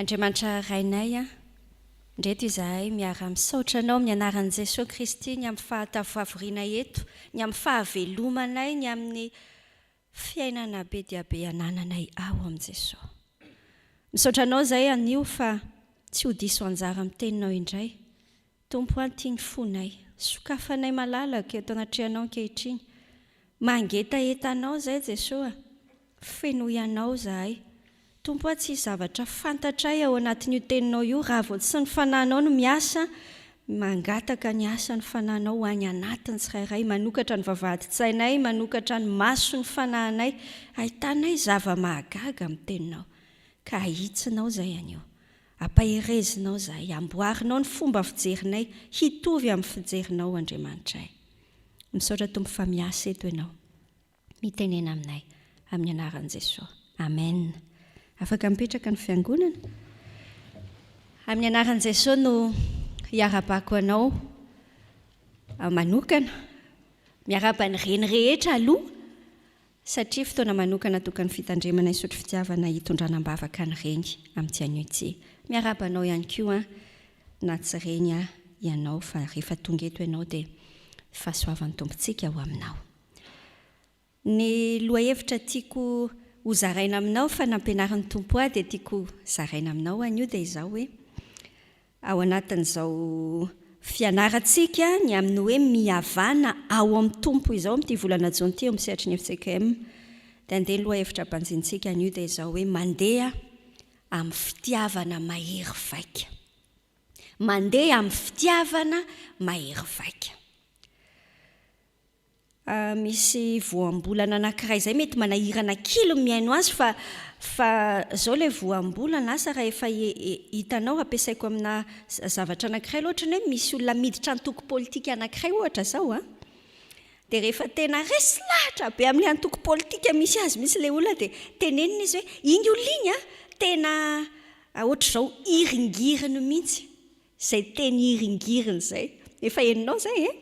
Andriamanitra Rainay a, ndreto izahay miara-misaotra Anao amin'ny anaran'i Jesoa Kristy ny amin'ny fahatafavoriana eto, ny amin'ny fahavelomanay, ny amin'ny fiainana be dia be anananay ao amin'i Jesoa. Misaotra Anao izahay anio fa tsy ho diso anjara amin'ny Teninao indray. Tompo an, tia ny fonay. Sokafanay malalaka eto anatrehanao ankehitriny. Mangetaheta Anao izahay Jesoa a. Fenoy Anao izahay. Tompo a, tsisy zavatra fantatray ao anatin'io Teninao io raha vao tsy ny Fanahinao no miasa, mangataka ny asan'ny Fanahinao ho any anatin'ny tsirairay, manokatra ny vavahadin-tsainay, manokatra ny mason'ny fanahinay, ahitanay zava-mahagaga amin'ny Teninao. Ka ahitsinao izahay anio. Ampaherezinao izahay, amboarinao ny fomba fijerinay hitovy amin'ny fijerinao Andriamanitray. Misaotra Tompo fa miasa eto Ianao. Mitenena aminay amin'ny anaran'i Jesoa. Amen. Afaka mipetraka ny fiangonana. Amin'ny anaran'i Jesoa no hiarabako anao manokana. Miarahaba ny reny rehetra aloha. Satria fotoana manokana atokan'ny fitandremana hisotro fitiavana hitondrana am-bavaka ny reny amin'ity anio ity. Miarahaba anao ihany koa an, na tsy reny aho ianao fa rehefa tonga eto ianao dia fahasoavan'ny Tompontsika ho aminao. Ny lohahevitra tiako ho zaraina aminao fa nampianarin'ny Tompo ahy dia tiako zaraina aminao anio dia izao hoe, Ao anatin'izao fianarantsika ny amin'ny hoe mihavana ao amin'ny Tompo izao amin'ity volana jona ity eo amin'ny sehatry ny fjkm dia andeha ny lohahevitra banjinintsika anio dia izao hoe mandeha amin'ny fitiavana mahery vaika. Mandeha amin'ny fitiavana mahery vaika. Misy voambolana anankiray izay mety manahirana kely ny mihaino azy fa fa zao ilay voambolana asa raha efa hitanao ampiasaiko amina zavatra anankiray aloha ohatran'ny hoe misy olona miditra antoko politika anankiray ohatra zao an, dia rehefa tena resy lahatra be amin'ilay antoko politika misy azy mihitsy ilay olona dia tenenina izy hoe iny olona iny an tena ohatr'izao hiringiriny mihitsy. Izay teny hiringiriny izay. Efa henonao izay e?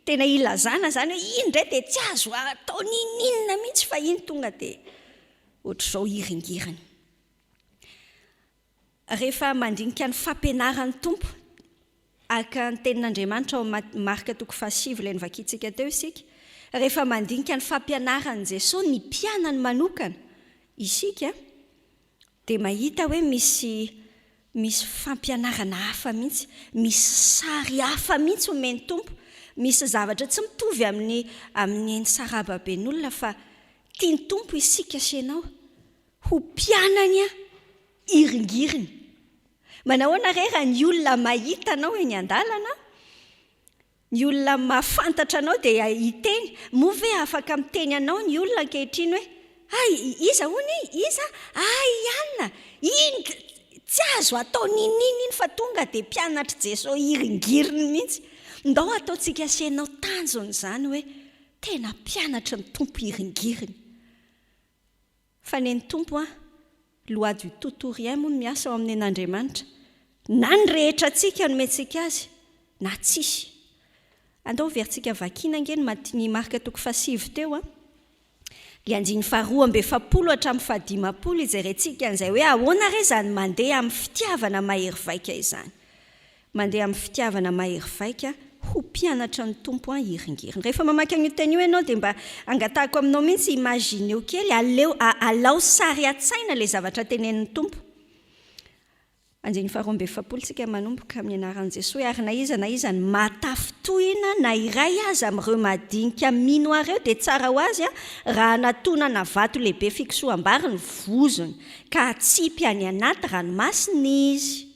Tena ilazana izany hoe iny indray dia tsy azo atao n'inon'inona mihitsy fa iny tonga dia ohatr'izao hiringiriny. Rehefa mandinika ny fampianaran'ny Tompo araka ny tenin'Andriamanitra ao amin'ny Marka toko fahasivy ilay novakintsika teo isika, rehefa mandinika ny fampianaran'i Jesoa ny mpianany manokana isika, Dia mahita hoe misy misy fampianarana hafa mihitsy, misy sary hafa mihitsy omen'ny Tompo, misy zavatra tsy mitovy amin'ny amin'ny eny sarababen'olona fa tian'ny Tompo isika sy ianao ho mpianany hiringiriny. Manahoana re raha ny olona mahita anao eny an-dalana Ny olona mahafantatra anao dia hiteny, moa ve afaka miteny anao ny olona ankehitriny hoe, hay, iza hono i, iza? Hay, i Anna! Iny, tsy azo atao n'inon'inona iny fa tonga dia mpianatr'i Jesoa hiringiriny mihitsy. Ndao ataontsika asianao tanjona izany hoe, tena mpianatry ny Tompo hiringiriny. Fa nen'ny Tompo an, loi du tout ou rien moa no miasa ao amin'ny nen'Andriamanitra. Na ny rehetra antsika nomentsika azy, na tsisy. Andao hoverintsika vakiana ange ny Mat ny Marka toko fahasivy teo an. Ilay andininy faharoa amby 40 hatramin'ny fahadimampolo hijerentsika an'izay hoe ahoana re izany mandeha amin'ny fitiavana mahery vaika izany. Mandeha amin'ny fitiavana mahery vaika ho mpianatra ny Tompo an hiringiriny. Rehefa mamaky an'io teny io ianao dia mba angatahako aminao mihitsy imagineo kely, aleo, alao sary an-tsaina ilay zavatra tenenin'ny Tompo. Andininy faharoa amby 40 tsika manomboka amin'ny anaran'i Jesoa hoe ary na iza na iza ny mahatafintohina na iray aza amin'ireo madinika mino ahy ireo dia tsara ho azy raha anatonana vato lehibe fikosoham-bary ny vozony ka atsipy any anaty ranomasina izy.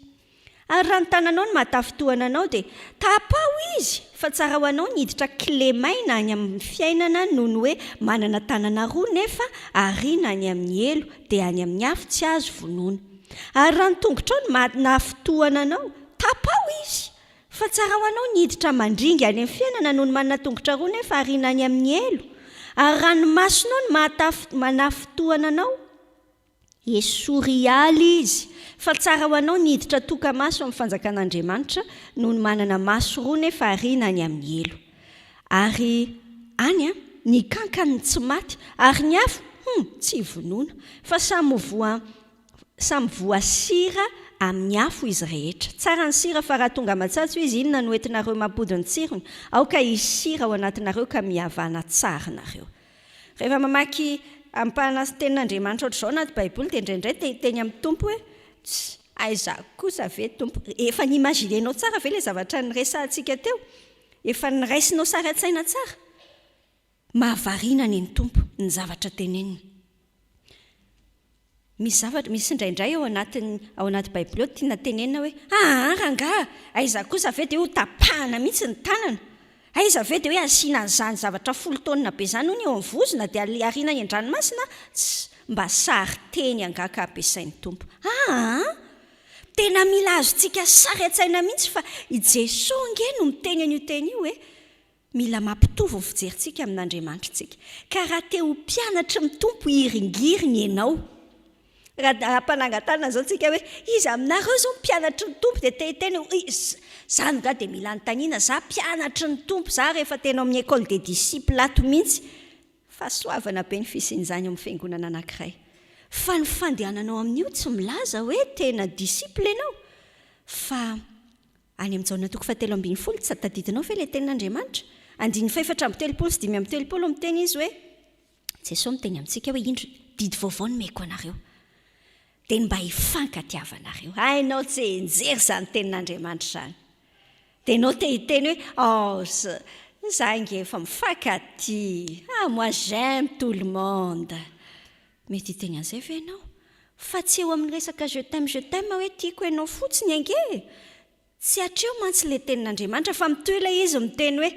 Ary raha ny tananao no mahatafintohana anao dia tapaho izy fa tsara ho anao ny hiditra kilemaina any amin'ny fiainana noho ny hoe manana tanana roa nefa ariana any amin'ny helo dia any amin'ny afo tsy azo vonoina. Ary raha ny tongotrao no mahanafintohana anao, tapaho izy fa tsara ho anao ny hiditra mandringa any amin'ny fiainana noho ny manana tongotra roa nefa ariana any amin'ny helo. Ary raha ny masonao no mahataf manafintohana anao, Esory hiala izy, fa tsara ho anao ny hiditra toka-maso amin'ny fanjakan'Andriamanitra noho ny manana maso roa nefa ariana any amin'ny helo. Ary any an, ny kankany tsy maty, ary ny afo, hum, tsy vonoina. Fa samy ho voa, Samy voasira amin'ny afo izy rehetra. Tsara ny sira fa raha tonga matsatso izy, inona no entinareo mampody ny tsirony? Aoka hisy sira ao anatinareo ka mihavana tsara nareo. Rehefa mamaky ampahana tenin'Andriamanitra ohatr'izao anaty Baiboly dia indraindray te hiteny amin'ny Tompo hoe, Tss, aiza kosa ve Tompo? Efa ni-imaginer-nao tsara ve ilay zavatra niresahantsika teo? Efa niraisinao sary an-tsaina tsara? Mahavariana anie ny Tompo ny zavatra teneniny. Misy zavatra, misy indraindray ao anatin'ny, ao anaty Baiboly ao tiana tenenina hoe, aa rangaha, aiza kosa ve dia ho tapahana mihitsy ny tanana? Aiza ve dia hoe asiana an'izany zavatra folo taonina be izany hono eo amin'ny vozona dia ariana any an-dranomasina? Tss, mba sarin-teny angaha ka ampiasain'ny Tompo. Aa! Tena mila azontsika sary an-tsaina mihitsy fa i Jesoa ange no miteny an'io teny io e! Mila mampitovy ny fijerintsika amin'Andriamanitra isika. Ka raha te ho mpianatry ny Tompo hiringiriny ianao. Raha hampanangan-tanana izao isika hoe, iza aminareo izao mpianatry ny Tompo dia te hiteny hoe, izaho angaha dia mila anontaniana, izaho mpianatry ny Tompo, izaho rehefa tena ao amin'ny école des disciples ato mihitsy. Fahasoavana be ny fisian'izany ao amin'ny fiangonana anankiray. Fa ny fandehananao amin'io tsy milaza hoe tena disciple ianao, fa Any amin'ny Jaona toko fahatelo ambin'ny folo, tsy tadidinao ve ilay tenin'Andriamanitra? Andininy faha-34 sy 35 miteny izy hoe, Jesoa miteny amintsika hoe, indro didy vaovao nomeko anareo, dia ny mba hifankatiavanareo. Hainao tsy hianjery izany tenin'Andriamanitra izany. Dia ianao te hiteny hoe, oh, za ange efa mifankatia, ah, moi j'aime tout le monde. Mety hiteny an'izay ve ianao? Fa tsy eo amin'ny resaka je t'aime je t'aime hoe tiako ianao fotsiny ange e! Tsy hatreo mantsy ilay tenin'Andriamanitra fa mitohy ilay izy miteny hoe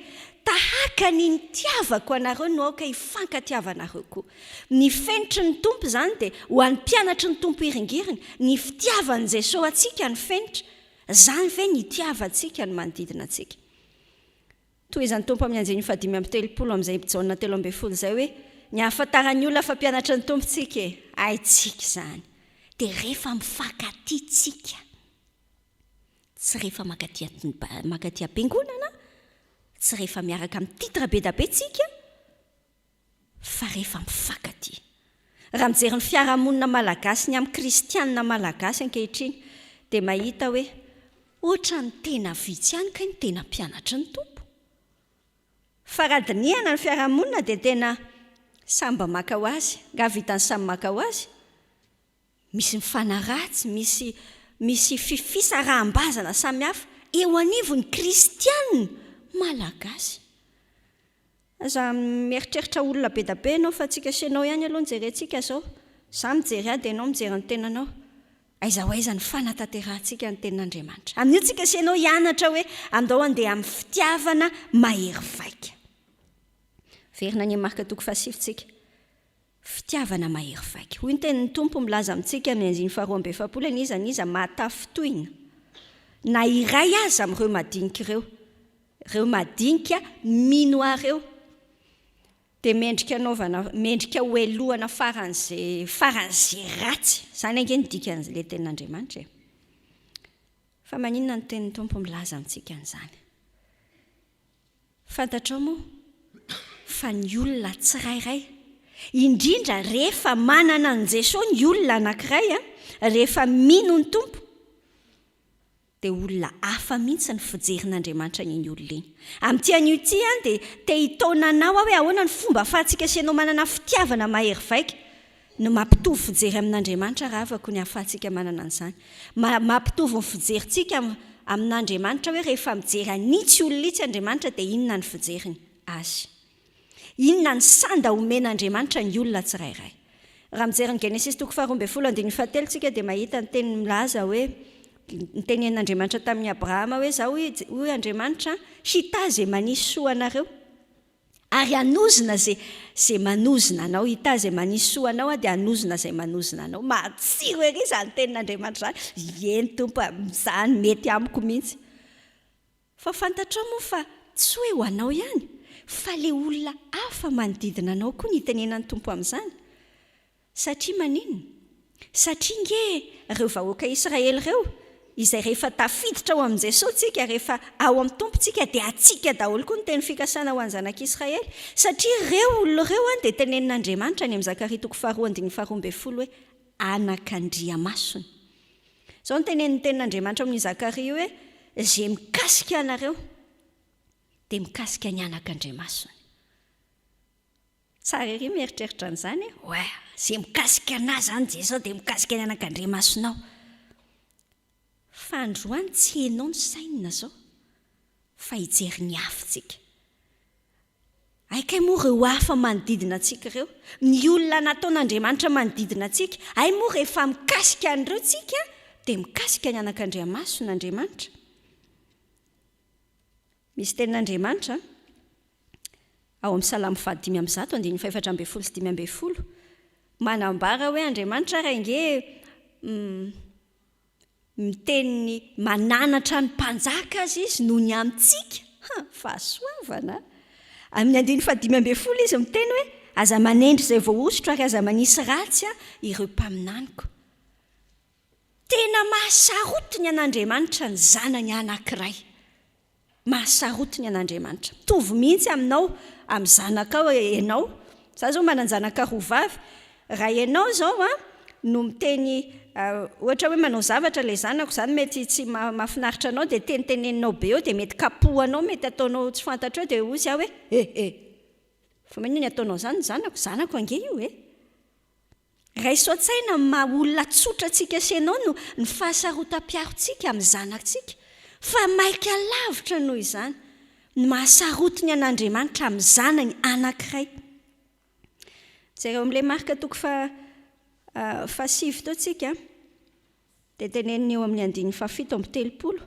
tahaka ny nitiavako anareo no aoka hifankatiavanareo koa. Ny fenitry ny Tompo izany dia ho an'ny mpianatry ny Tompo hiringiriny, ny fitiavan'i Jesoa antsika no fenitra. Izany ve ny itiavantsika ny manodidina antsika? Tohizan'ny Tompo amin'ny andininy fahadimy amby telopolo amin'izay Jaona 13 izay hoe, Ny ahafantaran'ny olona fa mpianatry ny Tompo tsika e! Haintsika izany. Dia rehefa mifankatia tsika. Tsy rehefa mankaty mankaty am-piangonana, tsy rehefa miaraka amin'ny titre be da be tsika, fa rehefa mifankatia. Raha mijery ny fiarahamonina malagasy ny amin'ny kristianina malagasy ankehitriny dia mahita hoe ohatran'ny tena vitsy ihany kay ny tena mpianatry ny Tompo. Fa raha dinihana ny fiarahamonina dia tena samy mba maka ho azy. Angaha vitan'ny samy maka ho azy? Misy mifanaratsy, misy misy fifisaraham-bazana samihafa eo anivon'ny kristianina malagasy. Aza mieritreritra olona be da be ianao fa tsika sy ianao ihany aloha no jerentsika zao. Za mijery ahy dia ianao mijery ny tenanao. Aiza ho aiza ny fanatanterahantsika ny tenin'Andriamanitra. Amin'io tsika sy ianao hianatra hoe andao handeha amin'ny fitiavana mahery vaika. Verina any amin'ny Marka toko fahasivy tsika. Fitiavana mahery vaika. Hoy ny tenin'ny Tompo milaza amintsika amin'ny andininy faharoa amby efapolo, N'iza n'iza mahatafintohina na iray aza amin'ireo madinika ireo, ireo madinika mino ahy ireo, dia mendrika anaovana, mendrika ho helohana faran'izay, faran'izay ratsy. Izany ange no dikan'ilay tenin'Andriamanitra e. Fa maninona ny tenin'ny Tompo milaza amintsika an'izany? Fantatrao moa fa ny olona tsirairay, indrindra rehefa manana an'i Jesoa ny olona anankiray, rehefa mino ny Tompo, dia olona hafa mihitsy ny fijerin'Andriamanitra an'iny olona iny. Amin'ity anio ity an, dia te hitaona anao aho hoe ahoana ny fomba ahafahantsika sy ianao manana fitiavana mahery vaika. Ny mampitovy fijery amin'Andriamanitra rahavako ny ahafahantsika manana an'izany. Mampitovy ny fijerintsika amin'Andriamanitra hoe rehefa mijery an'itsy olona itsy Andriamanitra dia inona ny fijeriny azy. Inona ny sanda omen'Andriamanitra ny olona tsirairay. Raha mijery ny Genesisy toko faharoa ambin'ny folo andininy fahatelo tsika dia mahita ny teny milaza hoe nitenenin'Andriamanitra tamin'i Abrahama hoe izaho hoy Andriamanitra hitahy izay manisy soa anareo ary hanozona izay izay manozona anao. Hitahy izay manisy soa anao aho dia hanozona izay manozona anao. Matsiro ery izany tenin'Andriamanitra izany. Eny Tompo a, izany mety amiko mihitsy. Fa fantatrao moa fa tsy hoe ho anao ihany fa le olona hafa manodidina anao koa ny itenenan'ny Tompo amin'izany. Satria maninona? Satria nge ireo vahoaka Israely ireo, izay rehefa tafiditra ao amin'i Jesoa tsika, rehefa ao amin'ny Tompo tsika dia antsika daholo koa ny teny fikasana ho an'ny zanak'Israely. Satria ireo olona ireo an dia tenenin'Andriamanitra any amin'ny Zakaria toko faharoa andininy faharoa ambin'ny folo hoe. anakandriamasony. Izao no tenenin'ny tenin'Andriamanitra ao amin'i Zakaria hoe, Izay mikasika anareo dia mikasika ny anakandriamasony. Tsara ery mieritreritra an'izany e! Oay, izay mikasika anà izany Jeso dia mikasika ny anakandriamasonao. Fa androany tsy enao no sainina zao fa hijery ny hafa tsika. Hay kay moa ireo hafa manodidina antsika ireo, ny olona nataon'Andriamanitra manodidina antsika, hay moa rehefa mikasika an'ireo tsika dia mikasika ny anakandriamason'Andriamanitra. Misy tenin'Andriamanitra ao amin'ny Salamo fahadimy amby zato andininy fahefatra ambin'ny folo sy 15 manambara hoe Andriamanitra ary ange miteny ny mananatra ny mpanjaka aza izy noho ny amintsika. Ha, fahasoavana! Amin'ny andininy fahadimy ambin'ny folo izy miteny hoe aza manendry izay voahosotro ary aza manisy ratsy ireo mpaminaniko. Tena mahasarotiny an'Andriamanitra ny zanany anankiray. Mahasarotiny an'Andriamanitra. Mitovy mihitsy aminao, amin'ny zanakao ianao. Izaho izao manan-janaka roa vavy. Raha ianao izao an, no miteny, ohatra hoe manao zavatra ilay zanako izany mety tsy mahafinaritra anao dia teniteneninao be eo dia mety kapohanao, mety ataonao tsy fantatrao dia hoy izaho hoe, eh eh, fa maninona ny ataonao izany ny zanako? Zanako ange io e! Raiso an-tsaina ny maha olona tsotra antsika sy ianao no ny fahasarotam-piarontsika amin'ny zanatsika, fa maika lavitra noho izany ny maha sarotiny an'Andriamanitra amin'ny zanany anankiray. Jereo amin'ilay Marka toko faha fahasivy teo tsika. Dia teneniny eo amin'ny andininy fahafito amby telopolo.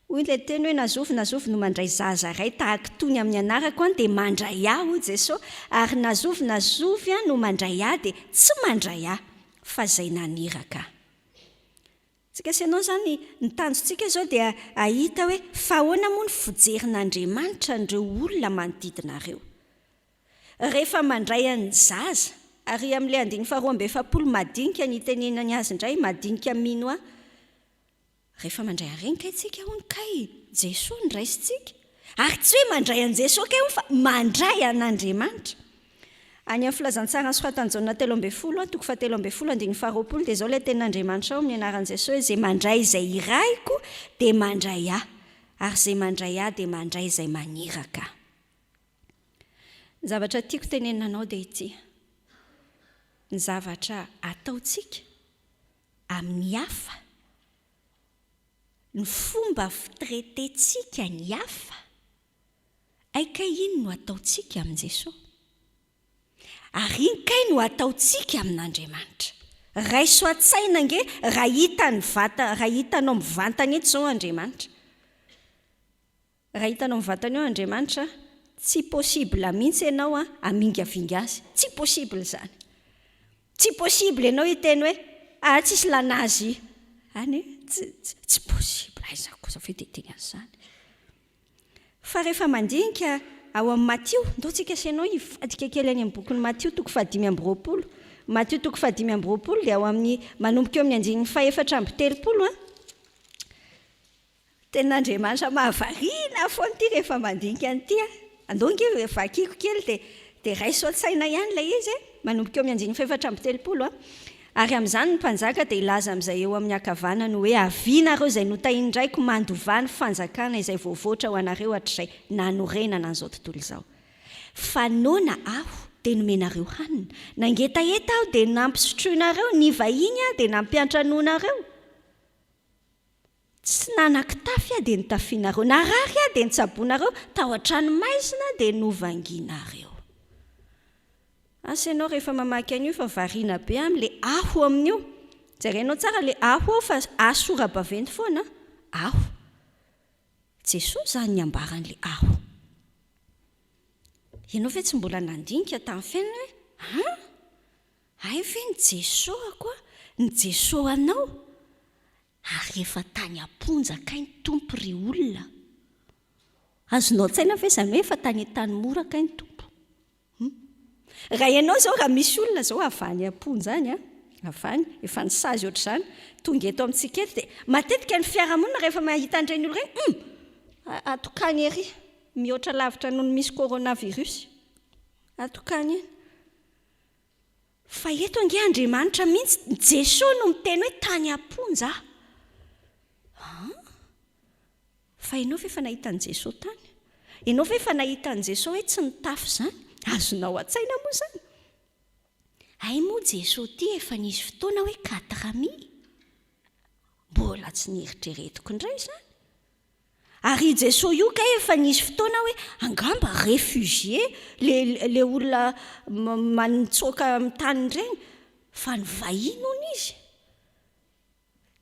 Hoy ilay teny hoe, Na zovy na zovy no mandray zaza iray tahaka itony amin'ny anarako an, dia mandray ahy, hoy Jesoa, ary na zovy na zovy no mandray ahy dia tsy mandray ahy, fa izay naniraka ahy. Tsika sy ianao izany, ny tanjontsika izao dia hahita hoe fa ahoana moa ny fijerin'Andriamanitra an'ireo olona manodidina ireo. Rehefa mandray an'ny zaza, ary amin'ilay andininy faharoa amby efapolo madinika ny itenenany azy indray, madinika mino ahy, rehefa mandray an'ireny kay tsika hono kay Jesoa no raisintsika. Ary tsy hoe mandray an'i Jesoa kay hono fa mandray an'Andriamanitra. Any amin'ny filazantsara nosoratan'i Jaona 13, toko fahatelo ambin'ny folo andininy faharoapolo dia izao ilay tenin'Andriamanitra ao amin'ny anaran'i Jesoa hoe izay mandray izay irahiko dia mandray ahy, ary izay mandray ahy dia mandray izay maniraka ahy. Ny zavatra tiako tenenina anao dia ity, ny zavatra ataontsika amin'ny hafa, ny fomba fi-traiter-tsika ny hafa, hay kay iny no ataontsika amin'i Jesoa. Ary iny kay no ataontsika amin'Andriamanitra. Raiso an-tsaina ange raha hitan'ny vata, raha hitanao mivantana eto izao Andriamanitra. Raha hitanao mivantana eo Andriamanitra, tsy possible mihitsy ianao hamingavinga azy. Tsy possible izany. Tsy possible ianao hiteny hoe, ah tsisy lanazy any e. Tsy, tsy possible. Aiza kosa ve dia hiteny an'izany. Fa rehefa mandinika ao amin'ny Matio, ndao tsika sy ianao hivadika kely any amin'ny bokin'i Matio toko fahadimy amby roapolo. Matio toko fahadimy amby roapolo dia ao amin'ny, manomboka eo amin'ny andininy fahefatra amby telopolo an. Tenin'Andriamanitra mahavariana foana ity rehefa mandinika an'ity a. Andao ange vakiko kely dia dia raiso an-tsaina ihany ilay izy e. Manomboka eo amin'ny andininy fahefatra amby telopolo a. Ary amin'izany ny mpanjaka dia hilaza amin'izay eo amin'ny ankavanany hoe, Avia nareo izay notahian'ny Raiko, mandovà ny fanjakana izay voavoatra ho anareo hatrizay nanorenana an'izao tontolo izao. Fa noana aho, dia nomenareo hanina, nangetaheta aho, dia nampisotroinareo, nivahiny aho, dia nampiantranoinareo. Tsy nanan-kitafy aho dia notafianareo, narary aho dia notsaboinareo, tao an-tranomaizina aho dia novangianareo. Asa ianao rehefa mamaky an'io fa variana be amin'ilay aho amin'io. Jerenao tsara ilay aho ao fa A sora-baventy foana an, aho. Jesoa izany ny ambaran'ilay aho. Ianao ve tsy mbola nandinika tamin'ny fiainana hoe an? Hay ve ny Jesoako an, ny Jesoa anao? Ary efa tany am-ponja kay ny Tompo ry olona? Azonao an-tsaina ve izany hoe efa tany Antanimora kay ny Tompo? Hum. Raha ianao izao, raha misy olona izao avy any am-ponja any an, avy any, efa nisazy ohatr'izany, tonga eto amintsika eto dia matetika ny fiarahamonina rehefa mahita an'ireny olona ireny, hum! Atokany ery, mihoatra lavitra noho ny misy coronavirus. Atokany eny. Fa eto ange Andriamanitra mihitsy, Jesoa no miteny hoe tany am-ponja aho. An? Fa ianao ve efa nahita an'i Jesoa tany? Ianao ve efa nahita an'i Jesoa hoe tsy nitafy izany? Azonao an-tsaina moa izany? Hay moa Jesoa ity efa nisy fotoana hoe quatre mille? Mbola tsy nieritreretiko indray izany. Ary i Jesoa io kay efa nisy fotoana hoe angamba réfugié le le olona manitsoaka amin'ny tany ireny fa ny vahiny hono izy.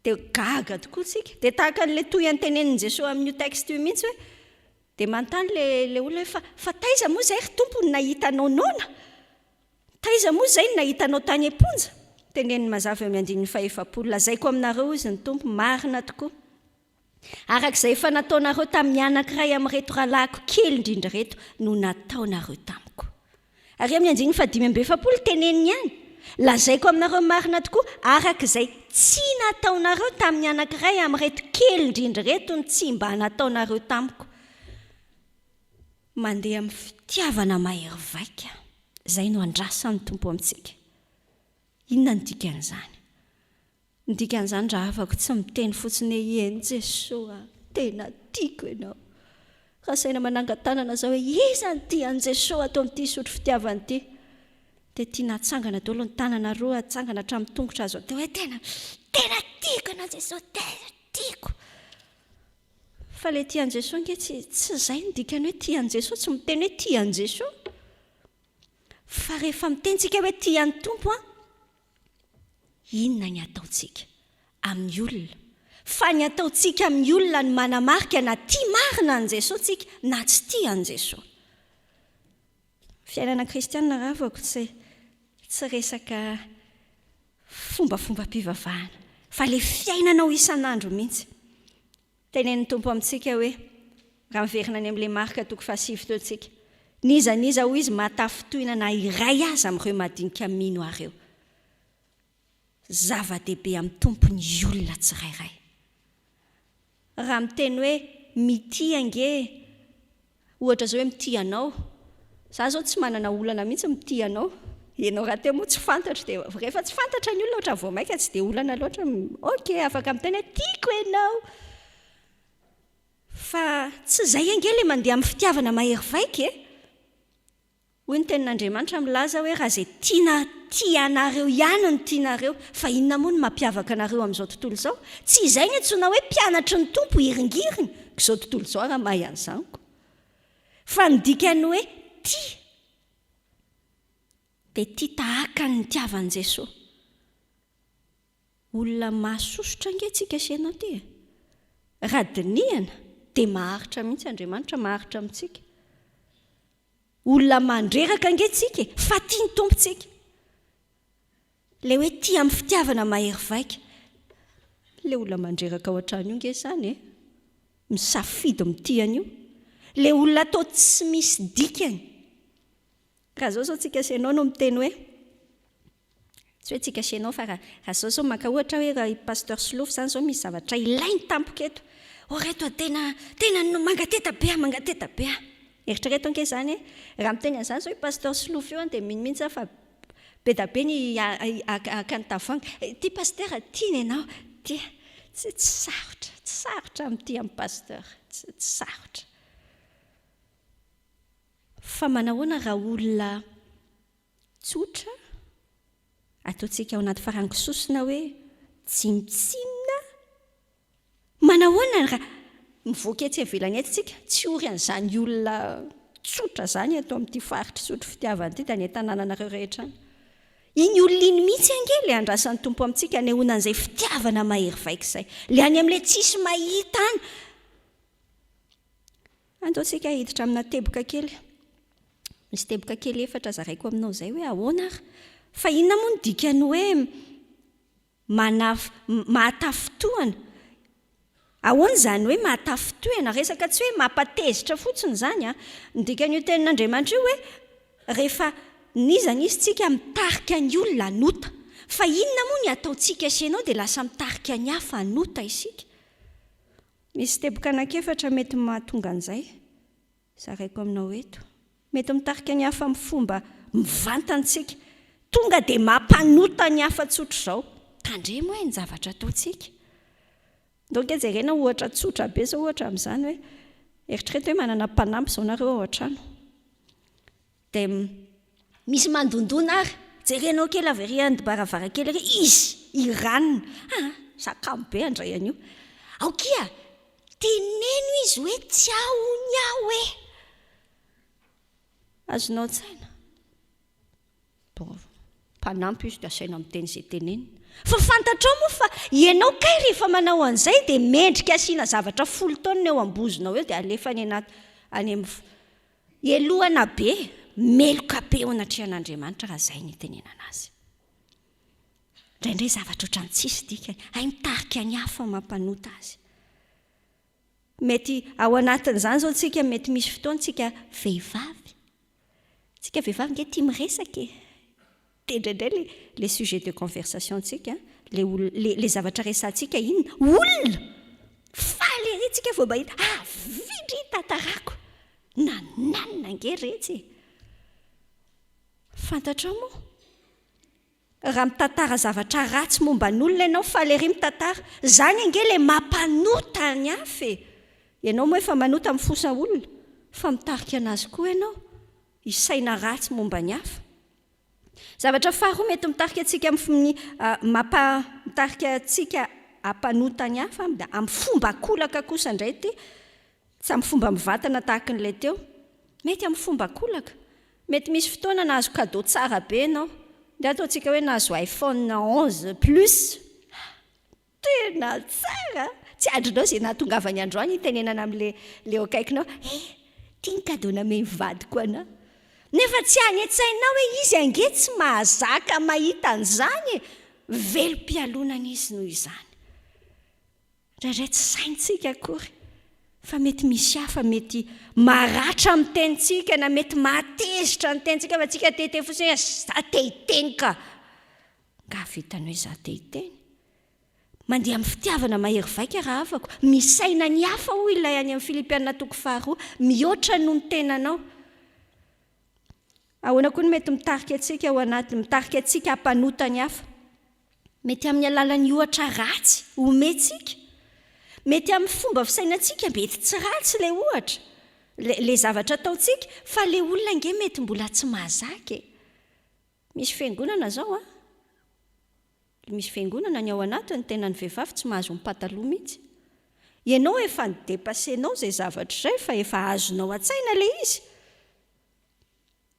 Dia gaga tokoa tsika. Dia tahaka an'ilay tohiny tenenin'i Jesoa amin'io texte io mihitsy hoe dia manontany le le olona hoe fa fa taiza moa izay ry Tompo no nahita anao noana? Taiza moa izay no nahita anao tany am-ponja? Teneniny mazava eo amin'ny andininy fahefapolo, Lazaiko aminareo, hoy izy ny Tompo, marina tokoa, Araka izay efa nataonareo tamin'ny anankiray amin'ireto rahalahiko kely indrindra ireto no nataonareo tamiko. Ary amin'ny andininy fahadimy amby efapolo, teneniny ihany, Lazaiko aminareo marina tokoa, araka izay tsy nataonareo tamin'ny anankiray amin'ireto kely indrindra ireto no tsy mba nataonareo tamiko. Mandeha amin'ny fitiavana mahery vaika, izay no andrasan'ny Tompo amintsika. Inona no dikan'izany? Ny dikan'izany rahavako tsy miteny fotsiny hoe eny Jesoa a, tena tiako ianao. Raha asaina manangan-tanana zao hoe iza no tia an'i Jesoa ato amin'ity sotro fitiavana ity? Dia tiana hatsangana daholo ny tanana roa, hatsangana hatramin'ny tongotra azo atao hoe tena, tena tiako ianao Jesoa, tena tiako. Fa ilay tia an'i Jesoa ange tsy, tsy izay no dikany hoe tia an'i Jesoa, tsy miteny hoe tia an'i Jesoa. Fa rehefa miteny tsika hoe tia an'ny Tompo an, Inona ny ataontsika amin'ny olona? Fa ny ataontsika amin'ny olona no manamarika na tia marina an'i Jesoa tsika na tsy tia an'i Jesoa. Fiainana kristianina ravako tsy tsy resaka fombafombam-pivavahana fa le fiainanao isan'andro mihitsy. Tenenin'ny Tompo amintsika hoe, raha miverina any amin'ilay Marka toko fahasivy teo tsika, N'iza n'iza hoy Izy mahatafintohina na iray aza amin'ireo madinika mino Ahy ireo. Zava-dehibe amin'ny Tompo ny olona tsirairay. Raha miteny hoe mitia ange, ohatra izao hoe mitia anao, za izao tsy manana olana mihitsy mitia anao, ianao rahateo moa tsy fantatro dia rehefa tsy fantatra ny olona ohatra vao maika tsy dia olana loatra, ok afaka miteny hoe tiako ianao. Fa tsy izay ange ilay mandeha amin'ny fitiavana mahery vaika e! Hoy ny tenin'Andriamanitra milaza hoe raha izay tiana tia anareo ihany no tianareo, fa inona moa no mampiavaka anareo amin'izao tontolo izao? Tsy izay ny antsoina hoe mpianatry ny Tompo hiringiriny, k'izao tontolo izao raha mahay an'izany ko. Fa ny dikan'ny hoe tia dia tia tahaka ny nitiavan'i Jesoa. Olona mahasosotra ange tsika sy ianao ty e! Raha dinihana dia maharitra mihitsy Andriamanitra maharitra amintsika. Olona mandreraka ange tsika e! Fa tia ny Tompo tsika. Ilay hoe tia amin'ny fitiavana mahery vaika. Ilay olona mandreraka ao an-trano io ange izany e! Misafidy mitia an'io. Ilay olona atao tsy misy dikany. Raha izao izao tsika sy ianao no miteny hoe, tsy hoe tsika sy ianao fa raha raha izao izao maka ohatra hoe raha i Pasteur Solofo izany izao misy zavatra ilainy tampoka eto, oh reto a tena tena no mangateta be aho, mangateta be aho. Eritrereto ange izany e, raha miteny an'izany izao i Pasteur Solofo io an dia mino mihitsy aho fa be da be ny haka ny tavoahangy, ity Pasteur tiana ianao, tia, tsy tsy sarotra, tsy sarotra mitia an'i Pasteur, tsy tsy sarotra. Fa manahoana raha olona tsotra, ataontsika ao anaty farango sosona hoe tsinontsinona? Manahoana raha mivoaka etsy ivelany etsy tsika, tsy ory an'izany olona tsotra izany eto amin'ity faritry Isotry fitiavana ity dia any an-tanànanareo rehetra any. Iny olona iny mihitsy ange ilay andrasan'ny Tompo amintsika hanehoana an'izay fitiavana mahery vaika izay. Ilay any amin'ilay tsisy mahita any. Andao tsika hiditra amina teboka kely. Misy teboka kely efatra zaraiko aminao izay hoe ahoana ary? Fa inona moa no dikan'ny hoe manaf, mahatafintohana? Ahoana izany hoe mahatafintohana? Resaka tsy hoe mampatezitra fotsiny izany an. Ny dikan'io tenin'Andriamanitra io hoe rehefa n'iza n'iza tsika mitarika ny olona hanota. Fa inona moa ny ataontsika sy ianao dia lasa mitarika ny hafa hanota isika? Misy teboka anankiefatra mety mahatonga an'izay, zaraiko aminao eto. Mety mitarika ny hafa amin'ny fomba mivantana isika. tonga dia mampanota ny hafa tsotra izao. Tandremo hoe ny zavatra ataontsika. Ndao ange jerena ohatra tsotra be izao ohatra amin'izany hoe, eritrereto hoe manana mpanampy izao nareo ao an-trano. Dia misy mandondona ary, jerenao kely avy ery an-baravarankely ery, izy, i ranona. Ah, za kamo be handray an'io. Ao kia, teneno izy hoe tsy aho hono aho e. Azonao an-tsaina? Bon, mpanampy izy dia asaina miteny izay teneniny. Fa fantatrao moa fa ianao kay rehefa manao an'izay dia mendrika asiana zavatra folo taonina eo am-bozonao eo dia alefa any anaty any amin'ny helohana be, meloka be eo anatrehan'Andriamanitra raha izay no itenenana azy. Indraindray zavatra ohatran'ny tsisy dikany, hay mitarika ny hafa mampanota azy. Mety ao anatin'izany izao tsika, mety misy fotoana tsika vehivavy, tsika vehivavy nge tia miresaka e! Dia indraindray le le sujet de conversation tsika, le olona, le le zavatra resahantsika inona? Olona! Faly ery tsika vao mahita, avia ndry tantarako! Nananina ange retsy e! Fantatrao moa? Raha mitantara zavatra ratsy momba an'olona ianao, faly ery mitantara. Izany ange ilay mampanota ny hafa e! Ianao moa efa manota mifosa olona, fa mitarika an'azy koa ianao hisaina ratsy momba ny hafa. Zavatra faharoa mety mitarika antsika amin'ny mampa mitarika antsika hampanota ny hafa dia amin'ny fomba ankolaka kosa indray ity, tsy amin'ny fomba mivantana tahaka an'ilay teo. Mety amin'ny fomba ankolaka. Mety misy fotoana nahazo cadeau tsara be ianao. Ndeha ataontsika hoe nahazo iPhone 11 plus. Tena tsara! Tsy andrinao izay nahatongavany androany hitenenana amin'ilay ilay eo akaikinao, He, ity ny cadeau namen'ny vadiko anà. Nefa tsy any an-tsainao hoe izy ange tsy mahazaka mahita an'izany e! Velom-pialonana izy noho izany. Indraindray tsy saintsika akory fa mety misy hafa mety maratra amin'ny tenintsika na mety mahatezitra ny tenintsika fa tsika te-hiteny fotsiny hoe za te-hiteny ka. Nga vitany hoe za te-hiteny? Mandeha amin'ny fitiavana mahery vaika rahavako, misaina ny hafa hoy ilay any amin'ny Filipiana toko faharoa, mihoatra noho ny tenanao. Ahoana koa no mety mitarika antsika ao anaty, mitarika antsika hampanota ny hafa? Mety amin'ny alalan'ny ohatra ratsy omentsika. Mety amin'ny fomba fisainantsika, mety tsy ratsy ilay ohatra, ilay zavatra ataontsika, fa ilay olona ange mety mbola tsy mahazaka e. Misy fiangonana izao an, misy fiangonana ny ao anatiny tena ny vehivavy tsy mahazo mipataloha mihitsy. Ianao efa ni-depasser-nao izay zavatra izay fa efa azonao an-tsaina ilay izy.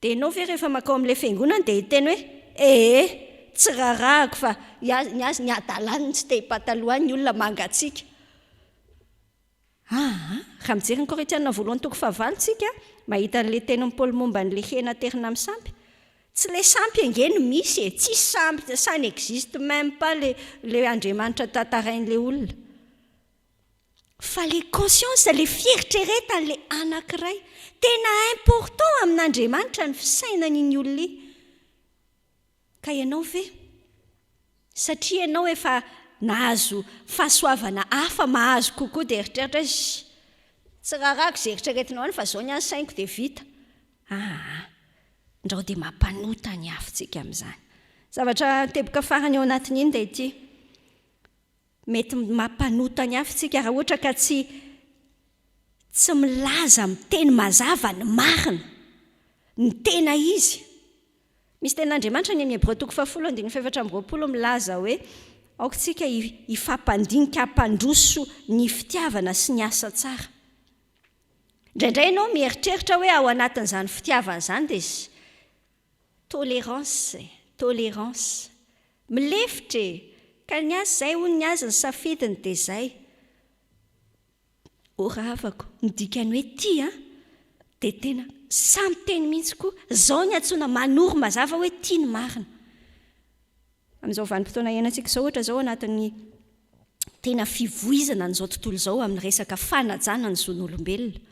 Dia ianao ve rehefa mankao amin'ilay fiangonana dia hiteny hoe ee, tsy raharahako fa ny azy ny hadalany no tsy te hipataloha any ny olona mangatsiaka. Aa, raha mijery ny Korintiana voalohany toko fahavalo tsika, mahita an'ilay tenin'i Paoly momba an'ilay hena aterina amin'ny sampy. Tsy ilay sampy ange no misy e, tsisy sampy, ça n'existe même pas ilay ilay Andriamanitra tantarain'ilay olona. Fa le conscience, le fieritreretany le anakiray. Tena important amin'Andriamanitra ny fisainan'iny olona iny. Ka ianao ve? Satria ianao efa nahazo fahasoavana hafa mahazo kokoa dia eritreritra hoe sh! Tsy raharahako izay eritreretinao any fa izao ny ahy ny sainiko dia vita. Aa! Ndrao dia mampanota ny afontsika amin'izany. Zavatra teboka farany ao anatin'iny dia ity. Mety mampanota ny hafa isika raha ohatra ka tsy tsy milaza amin'ny teny mazava ny marina, ny tena izy. Misy tenin'Andriamanitra any amin'ny Hebreo toko fahafolo andininy fahefatra amby roapolo milaza hoe aoka isika hifampandinika hampandroso ny fitiavana sy ny asa tsara. Indraindray ianao mieritreritra hoe ao anatin'izany fitiavana izany dia Tolérance e, tolérance. Milefitra e! Ka ny azy izay hono ny azy ny safidiny dia izay. O rahavako, ny dikan'ny hoe tia an, dia tena sahy miteny mihitsy koa. Izao ny antsoina manoro mazava hoe tia ny marina. Amin'izao vanim-potoana iainantsika izao ohatra izao anatin'ny tena fivoizana an'izao tontolo izao amin'ny resaka fanajana ny zon'olombelona.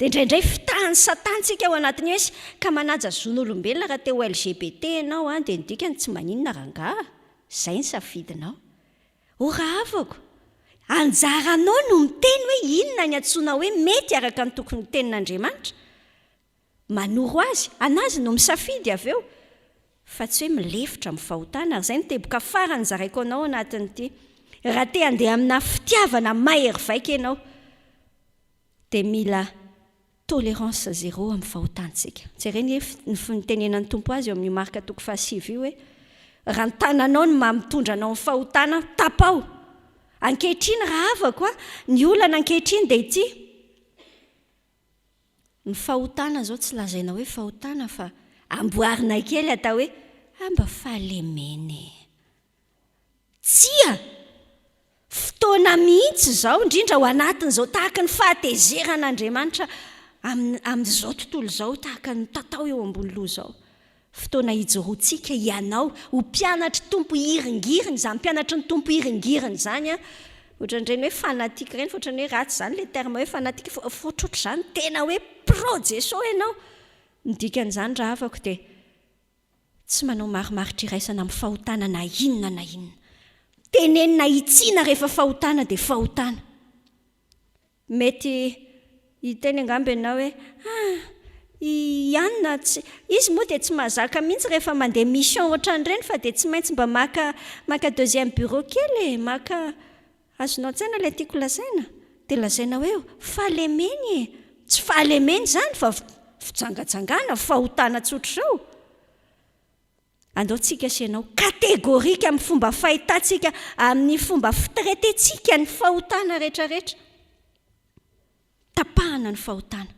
Dia indraindray fitahan'i Satana tsika ao anatin'ny hoe ka manaja zon'olombelona raha te ho LGBT ianao an, dia ny dikany tsy maninona rangaha, izay ny safidinao. O rahavako, anjaranao no miteny hoe inona ny antsoina hoe mety araka ny tokony ho tenin'Andriamanitra. Manoro azy, an'azy no misafidy avy eo. Fa tsy hoe milefitra amin'ny fahotana, ary izay no teboka farany zaraiko anao anatin'ity. Raha te handeha amina fitiavana mahery vaika ianao, dia mila tolérance zéro amin'ny fahotantsika. Jereo anie ny fitenenan'ny Tompo azy eo amin'io Marka toko fahasivy io hoe, Raha ny tananao no maha mitondra anao amin'ny fahotana, tapaho. Ankehitriny rahavako a, ny olana ankehitriny dia ity, Ny fahotana izao tsy lazaina hoe fahotana fa amboarina kely atao hoe ah mba fahalemena e. Tsia! Fotoana mihitsy izao, indrindra ao anatin'izao tahaka ny fahatezeran'Andriamanitra amin'izao tontolo izao, tahaka ny mitatao eo ambony loha izao. Fotoana hijoroantsika, ianao, ho mpianatry Tompo hiringiriny, izany mpianatry ny Tompo hiringiriny izany an, ohatran'ireny hoe fanatique ireny, fa ohatran'ny hoe ratsy izany ilay terme hoe fanatique, fa ohatrohatr'izany, tena hoe pro Jeso ianao. Ny dikan'izany rahavako dia Tsy manao marimaritra iraisana amin'ny fahotana na inona na inona. Tenenina hitsiana rehefa fahotana dia fahotana. Mety hiteny angamba ianao hoe, ah, i Anna tsy, izy moa dia tsy mahazaka mihitsy rehefa mandeha mission ohatran'ireny fa dia tsy maintsy mba maka, maka deuxième bureau kely e, maka, azonao an-tsaina ilay tiako lazaina? Dia lazaina hoe fahalemeny e! Tsy fahalemena izany fa fijangajangana, fahotana tsotr'izao. Andao tsika sy ianao catégorique amin'ny fomba fahitantsika, amin'ny fomba fi-traiter-tsika ny fahotana rehetrarehetra. Tapahana ny fahotana.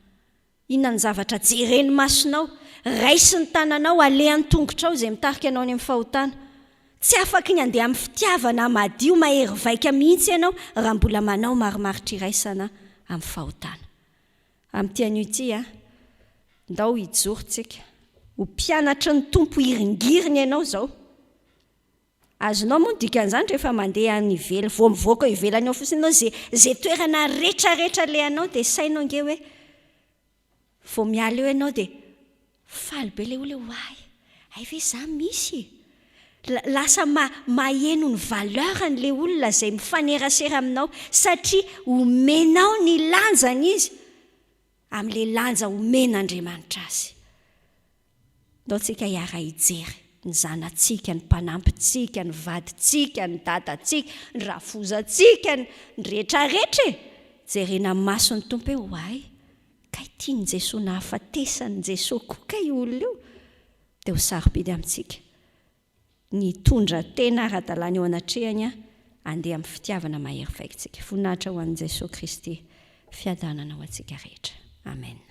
Inona ny zavatra jeren'ny masonao, raisin'ny tananao, alehan'ny tongotrao izay mitarika anao any amin'ny fahotana? Tsy afaky ny handeha amin'ny fitiavana madio mahery vaika mihitsy ianao raha mbola manao marimaritra iraisana amin'ny fahotana. Amin'ity anio ity, ndao hijoro tsika ho mpianatry ny Tompo hiringiriny ianao izao. Azonao moa ny dikan'izany rehefa mandeha any ivelany, vao mivoaka ivelany ao fotsiny ianao, ze ze toerana retraretra alehanao dia saino ange hoe vao miala eo ianao dia faly be ilay olona hoe oay, hay ve za misy e! Lasa ma maheno ny valeur-n'ilay olona izay mifanerasera aminao satria omenao ny lanjany izy amin'ilay lanja omen'Andriamanitra azy. Ndao tsika hiara-hijery ny zanatsika, ny mpanampintsika, ny vadintsika, ny dadantsika, ny rafozantsika, ny rehetrarehetra e! Jerena amin'ny mason'ny Tompo hoe oay, kay tian'i Jesoa nahafatesan'i Jesoa koa kay io olona io. Dia ho sarobidy amintsika ny hitondra tena ara-dalàna eo anatrehany handeha amin'ny fitiavana mahery vaika tsika. Voninahitra ho an'i Jesoa Kristy. Fiadanana ho antsika rehetra. Amen.